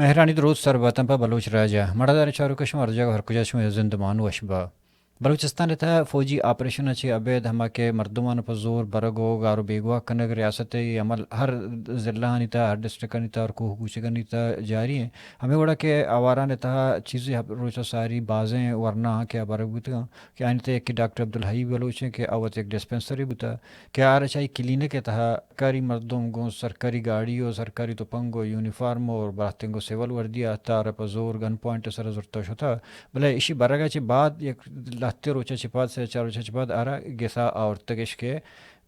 مہرانی دروت سر باتن پہ بلوچ راج ءَ۔ مڑاداریں چاروکاں، شما ہر جاگہ ہر کجا شما زندمان وش با۔ بلوچستان ءِ تہا فوجی آپریشن ءَ چہ ابید ہما کہ مردمان پہ زور برگ ءُ گار ءُ بیگواہ کنگ، ریاست ءِ اے عمل ہر ضلعانی تہا، ہر ڈسٹرکٹانی تہا، ہر کوہ کوچگانی تہا جاری ایں۔ ہمے وڑا کہ آواران ءِ تہا چیزے ہب-، روچ ءَ ساری بازیں ورناہاں کہ آ برگ بوتگاں کہ آیانی تہا یکے ڈاکٹر عبدالحئی بلوچ ایں کہ آ وت یک ڈسپنسرے بوتہ کہ آ را چہ آئی کلینک ءِ تہا سرکاری مردم گوں سرکاری گاڑی ءُ سرکاری تپنگ ءُ یونیفارم ءُ براہتیں گوں سول وردی ءَ آتہ، آ را پہ زور گن پوائنٹ ءِ سرا زرتہ شتہ۔ بلے ایشی برگ ءَ چہ بعد یک لہتے روچ ءَ چہ پد، سے چار روچ ءَ چہ پد آ را گسا آورتگش کہ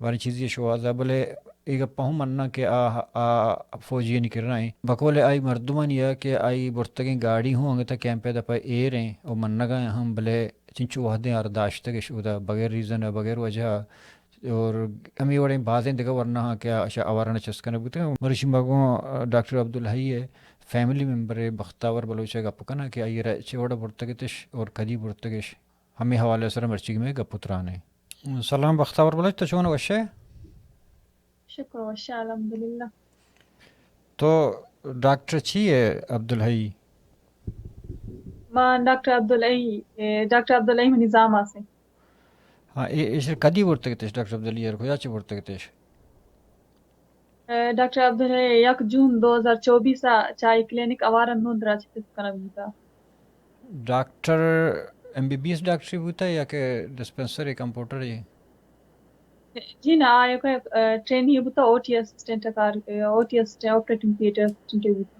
باریں چیزے شوہاز ءَ، بلے اے گپ ءَ ہم مناں کہ آ، آ فوجیانی کرا ایں۔ بقول آئی مردمانی ءَ کہ آئی برتگیں گاڑی ہوں انگت ءَ کیمپ ءِ دپ ءَ ایر ایں ءُ منگ ءَ ہم، بلے چنچو وہدیں آ را داشتگش اودا بغیر ریزن ءَ، بغیر وجہ ءَ۔ اور ہمے وڑیں بازیں دگہ ورناہاں کہ آ شہ آواران ءَ چست کنگ بوتگ۔ مروچی ما گوں ڈاکٹر عبدالحئی ءِ فیملی ممبر بختاور بلوچ ءَ گپ کناں کہ آئی ءَ را چے وڑ ءَ برتگ اتش اور کدی برتگش۔ ہمے حوالہ ءِ سرا مرچیگی مئے گپ ءُ تران ایں۔ سلام بختاور بلوچ، تو چون ئے، وش ئے؟ شکر وش، الحمدللہ۔ تو ڈاکٹر چی ئے عبدالحئی؟ ما ڈاکٹر عبدالحئی، اے، ڈاکٹر عبدالحئی منی زاماس ایں۔ ہاں، اے، ایش کدی برتگ اتش ڈاکٹر عبدالحئی ءَ، کجا چہ برتگ اتش؟ اے، ڈاکٹر عبدالحئی یک جون دو ہزار چوبیس ءَ چہ آئی کلینک آواران نوندرا چہ چست کنگ بوتہ۔ Doctor M B B S ڈاکٹرے بوتہ یا کہ ڈسپنسر ءِ کمپاؤنڈرے؟ جی نہ، آ یک، اے، ٹرینی بوتہ، او ٹی اسسٹنٹ ءَ کار، اے، O T assistant, operating theatre assistant بوتہ۔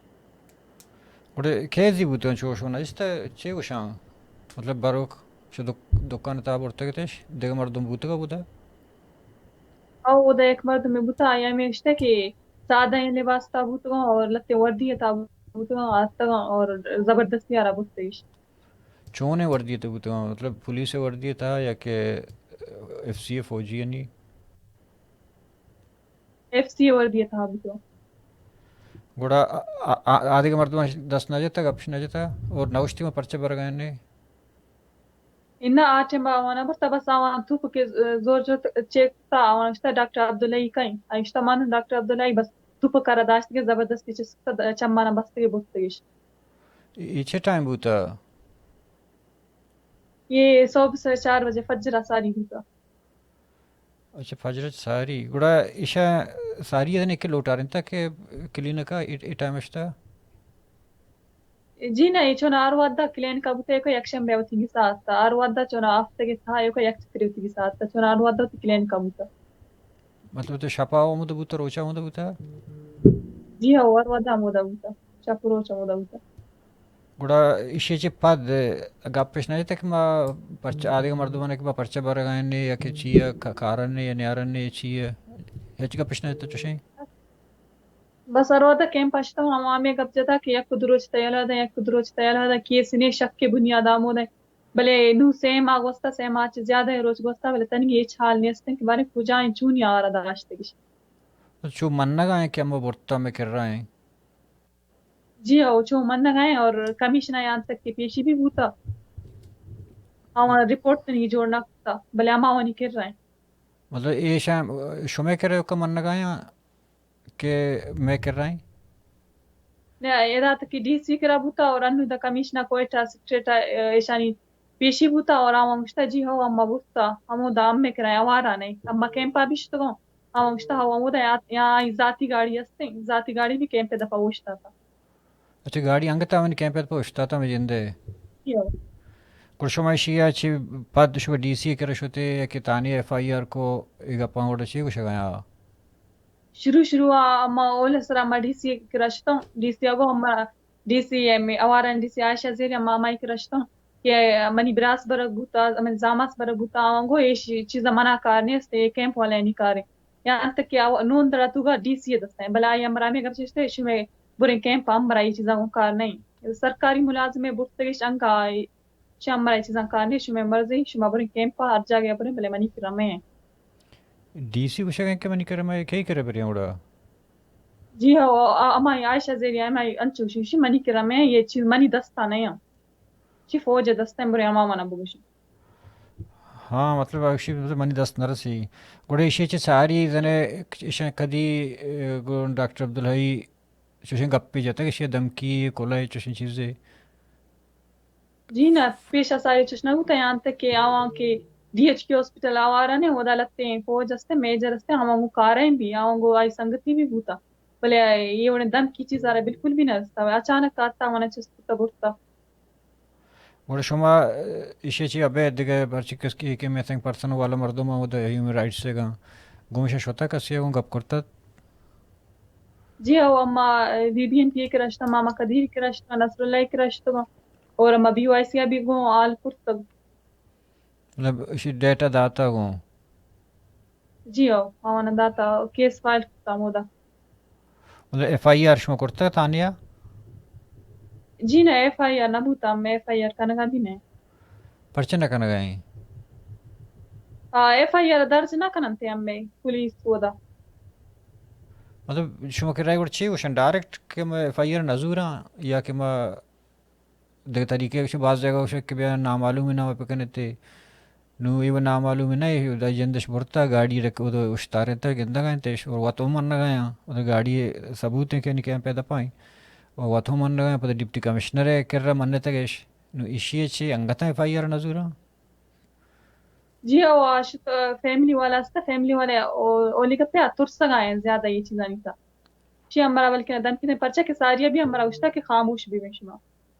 گڑا کیزی بوتہ چو شو نہ اشتہ، چے گوشاں؟ مطلب بروک چہ دک-، دکان ءِ تہا برتگ اتش، دگہ مردم بوتگ بوتہ؟ او، اودا یک مردمے بوتہ، آئی ءَ ہمے گوشتہ کہ سادہ ایں لباس ءِ تہا بوتگاں اور لہتے وردی ءِ تہا بوتگاں، آتکگاں اور زبردستی آ را برتگش۔ چونیں وردی ءِ تہا بوتگاں؟ مطلب پولیس ءِ وردی ءِ تہا یا کہ ایف سی ءِ فوجیانی؟ ایف سی ءِ وردی ءِ تہا بوتگاں۔ گڑا آ، آ، آ، آ دگہ مردماں دست نہ جتہ، گپش نہ جتہ اور نہ گوشتی ما پرچہ برگ ءَ ایں؟ اناں، آ ٹائم ءَ آوان ءَ برتہ، بس آوان توپک ءَ زور جت، چیک کتہ، آوان گوشتہ ڈاکٹر عبدالحئی کئیں؟ آئی گوشتہ من ڈاکٹر عبدالحئی، بس توپک ءَ را داشتگ ءُ زبردستی چست کتہ، چماں بستگے برتگش۔ اے چے ٹائم بوتہ؟ اے صبح سر چار بجے فجر ءَ ساری بوتہ۔ اچھا، فجر ءَ ساری۔ گڑا ایشاں ساری ءَ دنے کہ لوٹارینتہ کہ کلینک ءَ اے، اے ٹائم ءَ شتہ؟ جی نہ، اے چون ہر وھد ءَ کلینک ءَ بوتہ، یک شمبے ءَ وتی گسا آتکہ۔ ہر وھد ءَ چون ہفتگ ءِ تہا ایوک ءَ یک چکرے وتی گسا آتکہ، چون ہر وھد ءَ وتی کلینک ءَ بوتہ۔ مطلب تو شپ ءَ ہمودا بوتہ، روچ ءَ ہمودا بوتہ؟ جی ہاں، ہر وھد ءَ ہمودا بوتہ، شپ ءُ روچ ہمودا بوتہ۔ گڑا ایشی ءَ چہ پد گپش نہ جتہ کہ ما پرچہ، آ دگہ مردماں کہ ما پرچہ برگ ءَ ایں یا کہ چی ءَ ک-، کارن یا نیارن چی ءَ، ہچ گپش نہ جتہ چوشیں؟ بس ہر وھد ءَ کیمپ ءَ شتاں، ہما ہمے گپ جتہ کہ یک دو روچ تیار داں، یک دو روچ تیار داں، کیس نے شک ءِ بنیاد ءَ ہمودا۔ بلے نوں سے ماہ گوستہ، سے ماہ چہ زیادہ روچ گوستہ، بلے تنیگہ ہچ حال نیست کہ باریں کجا ایں، چونی آ را داشتگش۔ چو منگ ءَ ایں کہ ہمو برتہ مئے کرا ایں؟ جی ہو، چو منگ ءَ ایں اور کمیشن ءَ یہاں تک کہ پیشی بھی بوتہ، آواں رپورٹ تنیگہ جوڑ نہ کتہ، بلے ہما منی کرا ایں۔ مطلب ایشاں شمئے کرا ایوک ءَ منگ ءَ ایں؟ کہ مئے کرا ایں؟ نہ، ادا تک کہ ڈی سی کرا بوتہ اور انوں دا کمشنر کوئٹہ سیکرٹریٹ ءَ ایشانی پیشی بوتہ اور آواں گوشتہ جی ہو، اما بوتہ، ہمودا امے کرا ایں، آواران ایں، اما کیمپ ءَ بھی شتگاں، آواں گوشتہ ہو، ہمودا یا، یا آئی ذاتی گاڑی ہستیں، ذاتی گاڑی بھی کیمپ ءِ دپا اوشتاتہ۔ اچھا، گاڑی انگت ءَ منی کیمپ ءِ دپا اوشتاتہ مئے جند ءَ؟ جی ہو۔ گڑا شما ایشی ءَ چہ پد شما ڈی سی ءِ کرا شتے یا کہ تھانے ءَ ایف آئی آر کو، اے گپاں گڑا چے گوشگ ءَ آ؟ شروع شروع ءَ ما اول سرا ما ڈی سی ءِ کرا شتاں، ڈی سی ءَ گو ما، ڈی سی ءِ مئے آواران ڈی سی عائشہ زیری، ما ہمائی کرا شتاں کہ منی براس برگ بوتا، منی زاماس برگ بوتا، آواں گو اے چیزاں منا کار نیست، اے کیمپ والایانی کاریں۔ یہاں تک کہ آو-، نون درا توگا ڈی سی ءِ دستا ایں، بلے آئی ہمبراہ ہمے گپ جتہ شمئے بریں کیمپ ءَ ہمبراہ اے چیزاں گوں کار نہ ایں۔ سرکاری ملازمے برتگش انگا اے چہ ہمبراہ اے چیزاں کار نہ ایں، شمئے مرضی، شما بریں کیمپ ءَ ہر جاگہ ءَ بریں، بلے منی کرا مئے۔ ڈی سی گوشگ ءَ کہ منی کرا مئے، کئی کرا بریں اوڑا؟ جی ہو، آ-، ہمائی عائشہ زیری، ہمائی انچو گوشی، گوشی منی کرا مئے، اے چیز منی دستا نہ ایں۔ چی فوج ءِ دستا ایں، بریں ہما منا بگوشی۔ ہاں، مطلب، ایشی مطلب منی دست نہ رسی۔ گڑا ایشی چہ ساری زنے، ایشاں کدی، اے، گوں ڈاکٹر عبدالحئی چوشیں گپے جتگ، ایشی ءَ دھمکی، کلہ، چوشیں چیزے؟ جی نہ، پیش ءَ ساری چش نہ بوتگ، یہاں تک کہ آواں کہ ڈی ایچ کیو ہاسپٹل آوارہ نے، اودا لہتیں فوج است، میجر است، ہما گوں کاریں بھی، آواں گوں آئی سنگتی بھی بوتا، بلے اے وڑیں دھمکی چیز آرا بالکل بھی نہ رستا، اچانک آتا، منا چست کتا برتا۔ گڑا شما، اه، ایشی چی ابید دگہ پرچی کس کی کہ مسنگ پرسن والا مردم اودا ہیومن رائٹس ءَ گاں گومش شتا، کسی گوں گپ کرتا؟ جی او، اما بی بی این پی ءَ کرا شتاں، ماما قدیر ءَ کرا شتاں، نصر اللہ ءَ کرا شتاں، اور اما بی وائی سی ءَ بھی گوں حال کرتگ۔ مطلب، ایشی ڈیٹا داتا گوں؟ جی او، آوانا داتا، کیس فائل کرتا مودا۔ مطلب، ایف آئی آر شما کرتا تھانے ءَ؟ جی نہ، ایف آئی آر نہ بوتا، میں ایف آئی آر کنگا بھی نہ۔ پرچہ نہ کنگا ہیں؟ آ، ایف آئی آر درج نہ کننتے ہمیں پولیس اودا۔ مطلب، شما کرا گڑا چی گوشن، ڈائریکٹ کہ ما ایف آئی آر نہ زوراں یا کہ ما دگہ طریقے گوشن، باز جگہ گوشن کہ بیا نامعلوم نام پہ کنتے، نو اے و نامعلوم نہ، اے دا جندش برتا، گاڑی رکھ، او اشتاریں تا گندگا انتش، اور وت ہم منگا یاں، او گاڑی ثبوت ہیں کہ نکے پیدا پائیں، اور وت ہم منگا یاں، پدا ڈپٹی کمشنر ہے کرا منتگش، نو ایشی چی انگتا ایف آئی آر نہ زوراں؟ جی، او آشت، فیملی والا است، فیملی والے او، اولی گپے آ ترسگا ہیں زیادہ یہ چیزانی تا۔ شی ہمارا بلکہ دن کنے پرچہ کہ ساریا بھی ہمارا گوشتا کہ خاموش بھی شما۔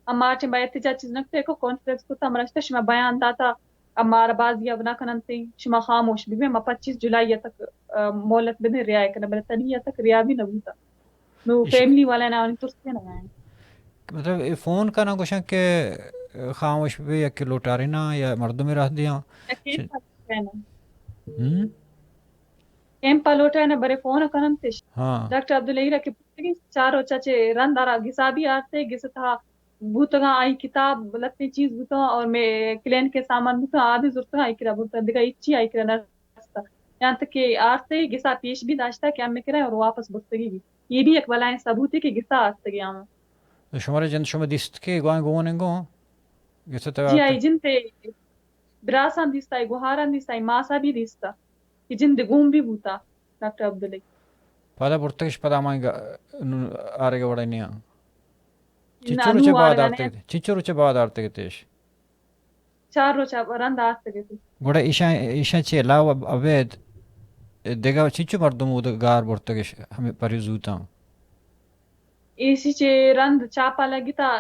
اما آ ٹائم با احتجاج چیز نہ کتگ، کانفرنس کت، ہمارا اشتہ شما بیان داتا، اما آرا بازی اب نہ کننتے، شما خاموش بہ بے، ما پچیس جولائی تک، آ، مہلت بدیں رعایت کناں، بلے تنی تک رعایت بھی نہ بوتا۔ نو ایش- فیملی والے نا ترسے نہ آئیں۔ مطلب، اے فون کناں گوشاں کہ خاموش بہ بے، یا کہ لوٹارے نا، یا مردم راہ دیاں۔ یا کیمپ ش- پہ لوٹائے نا۔ ہم؟ کیمپ پہ لوٹائے نا، برے فون کننتے۔ ہاں۔ ڈاکٹر عبداللہ را کہ پوچھتگی، چار روچا چے رند آرا گسا بھی آرتے، گس تہا بوتگاں، آئی کتاب لتیں چیز بوتگاں اور میں کلینک کے سامان بوتگاں، آ بھی زرتگاں، آئی کرا برتگاں، دگہ ہچی آئی کرا نہ رستا۔ یہاں تک کہ آرتے گسا پیش بھی داشتا کہ ہمیں کرا اور واپس برتگی بھی۔ یہ بھی ایک بلائیں ثبوت ہے کہ گسا آرتگی آواں۔ شمارے جند شما دیست کہ گوائیں گون انگو گسا تہا جی، آرتے؟ آئی جند تے براساں دیستا، آئی گوہاراں دیستا، آئی ماسا بھی دیستا۔ کہ جند گون بھی بوتا، ڈاکٹر عبداللہ۔ پدا برتگش پدا ہمائی گا-، نو-، آرگ وڑا نیا۔ چنچو نہ، روچے نو بعد آرگ آرتگ نیا۔ تے؟ چنچو روچے بعد آرتگ تیش؟ چار روچ رند آرتگ تے۔ گڑا ایشاں، ایشاں چے علاوہ ابید دگہ چنچو مردم اود گار برتگش ہمیں پری زوتاں؟ ایشی چے رند چاپا لگتا،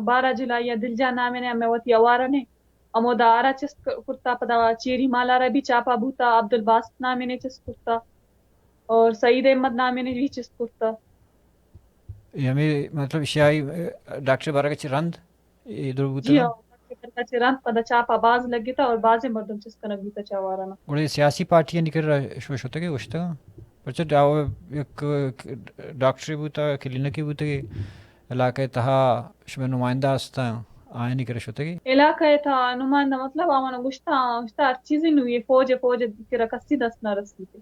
بارہ جولائی ءَ دلجان نامے نے ہمیں وتی آوارہ نے ہمودا آرا چست ک-، کرتا، پدا چیری مالارا بھی چاپا بوتا، عبدالباسط نامے نے چست کرتا اور سعید احمد نامے نے بھی چست کرتا۔ اے ہمیں مطلب شاہی، اے، ڈاکٹر بارگا چے رند اے در بوتا جی نا؟ ہاں، ڈاکٹر بارگا چے رند پدا چاپا باز لگتا اور بازیں مردم چست کنگ بوتا چاوارانا۔ گڑا اے سیاسی پارٹیانی کرا شو شتگے گوشتگاں؟ پرچہ ڈا-، یک ڈاکٹرے بوتا، کلینکے بوتگے، علاقہ تہا شمئے نمائندہ استاں، آیانی کرا شتگے؟ علاقہ تہا نمائندہ مطلب آوانا گوشتا، گوشتا ہر چیزی نو یہ فوج، فوج کرا کسی دست نہ رسیتے۔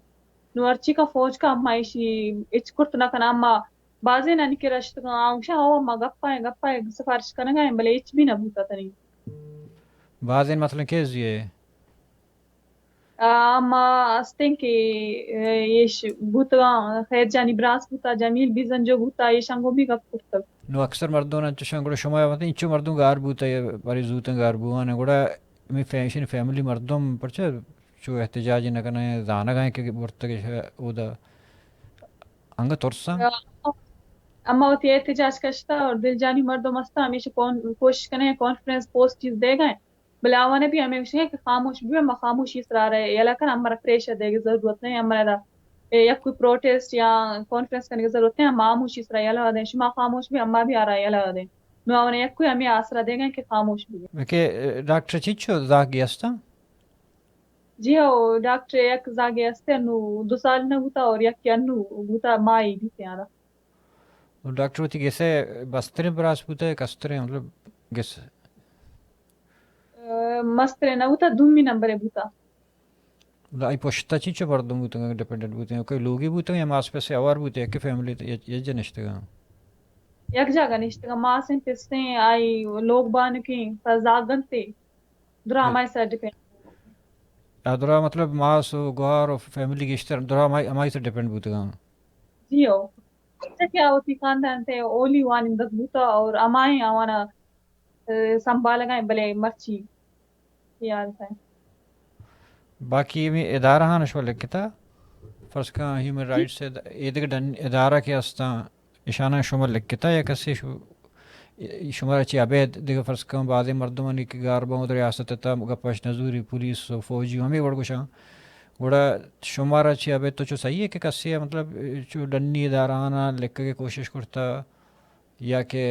نو ہرچی کا فوج کا اما ایشی ہچ کرت نہ کنا، اما بازینانی کرا شتگاں، آ گوشاں، ہو، اما گپا ایں، گپا ایں، سفارش کنگا ایں، بلے ہچ بھی نہ بوتا تنی۔ بازین مثلاً کیس دیئے؟ آ، اما استیں کہ، اے، ایش بوتگاں، خیر جانی براس بوتا، جمیل بزنجو بوتا، ایشاں گوں بھی گپ کرتگ۔ نو اکثر مردم انچوشاں گڑا شما وت انچو مردم گار بوتا یا بری زوتاں گار بوان گڑا ہمے فیشن فیملی مردم پرچہ چو احتجاج نہ کنیں، زانگ ءَ کہ برتگ اش اودا انگت ترساں۔ اما وتی احتجاج کشتا اور دلجانی مردم استا، ہمیشہ کون-، کوشش کنیں کانفرنس پوسٹ چیز دیگا ہیں۔ بلے آوانے بھی ہمیں گوشگا کہ خاموش بھی، ما خاموشی سرا رہے، یلا کن ہمارا پریشر دیگے ضرورت نہیں، ہمارا اے یک کوئی پروٹیسٹ یا کانفرنس کنگے ضرورت نہیں، ہم خاموشی سرا یلا دیں، شما خاموش بھی، اما بھی آرا یلا دیں۔ نو آوانے یک کوئی ہمیں آسرا دیگا ہیں کہ خاموش بھی۔ کہ ڈاکٹر چنچو زاگی استا؟ جی ہو، ڈاکٹر یک زاگے استے، انو دو سال نہ بوتا اور یک کہ انو بوتا، مائی بیتے آرا۔ ڈاکٹر وتی گسے بستریں براس بوتا یا کستریں، مطلب گس؟ اے، مستریں نہ بوتا، دومی نمبرے بوتا۔ مطلب آئی پشتا چنچو مردم بوتگ، ڈیپینڈنٹ بوتگ، کوئی لوگی بوتگ یا ماس پسے ہوار بوتگ، یکے فیملی ت-، یک، یک جا نشتگاں؟ یک جاگہ نشتگاں، ماسیں پسیں، آئی لوگ بانکیں، پہ زاگنتے۔ درا ہمائی سر ڈیپینڈ۔ آ، درا مطلب ماس و گوار و فیملی گیشتر درا ہمائی، ہمائی سر ڈیپینڈ بوتگاں۔ جی ہو۔ کہ آ وتی خاندان تے اولی وانندگ بوتا اور ہمائیں آوانا، اے، سنبھالگا ایں، بلے مرچی یاد ہے۔ باقی ہمے ادارہ ہاں شما لکھتا، فرض کن ہیومن رائٹس اد-، اے دگہ ڈن-، ادارہ کہ ہستاں، اشاناں شما لکھتا یا کسے شو-، شمارا چی ابید دگہ فرض کن بازیں مردمانی کہ گار باں ریاست تا گپش نزوری، پولیس و فوجی و ہمے وڑ گوشاں، گڑا شمارا چی ابید تو چو صحیح ہے کہ کسے مطلب چو ڈنی ادارہ آنا لکھگے کوشش کرتا یا کہ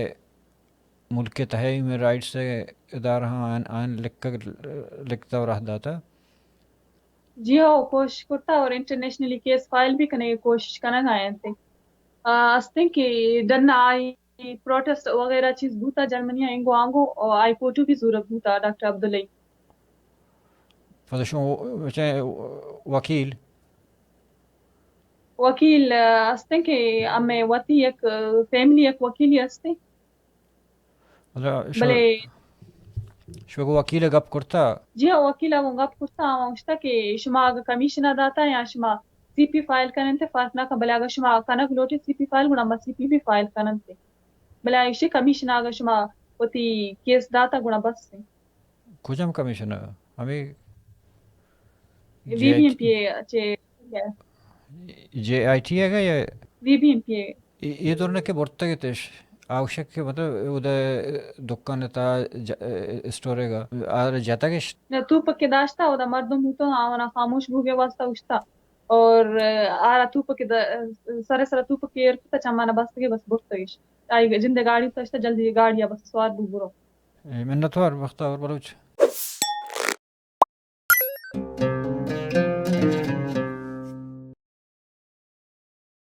ملک ء تہ ء ہیومن رائٹس ء ادارہاں آن، آن لکھگ، لکھتا و راہ داتا؟ جی ہو، کوشش کرتا اور انٹرنیشنلی کیس فائل بھی کنگ ء کوشش کنگ ء انت۔ آ، استیں کہ ڈن آئی پروٹیسٹ وغیرہ چیز بوتا جرمنی ء انگو آنگو اور ہائی کورٹ بھی زورگ بوتا ڈاکٹر عبداللہ۔ پدا شما چہ وکیل؟ وکیل، آ، استیں کہ ہمیں وتی یک، آ، فیملی یک وکیلی استیں۔ مطلب، شو-، بلے شما گوں وکیل ء گپ کرتا؟ جی ہاں، وکیل ء گوں گپ کرتا، آواں گوشتا کہ شما اگہ کمیشن ء داتا یا شما سی پی فائل کننت، فرق نہ کن، بلے اگہ شما کنگ لوٹے سی پی فائل، گڑا ما سی پی بھی فائل کننت۔ بلے ایشی کمیشن ء اگہ شما وتی کیس داتا، گڑا بس۔ کجام کمیشن ء؟ ہمیں وی بی ایم پی ء چے؟ جے آئی ٹی ء یا؟ وی بی ایم پی ء۔ اے، اے دور نہ کہ برتگ اتش، آوشک کہ مطلب اودا دکان تا ج-، اسٹور ء گا، آر جتگش؟ نہ، توپک کہ داشتا، اودا مردم بوتو، آوانا خاموش بوگے واسطہ اشتا۔ اور آرا توپک د-، سر سر توپک ایر کتا، چمانا بستگے بس برتگش۔ آئی جندے گاڑی تو اشتا، جلدی گاڑی ء بس سوار بو برو۔ اے منتوار بختاور بلوچ۔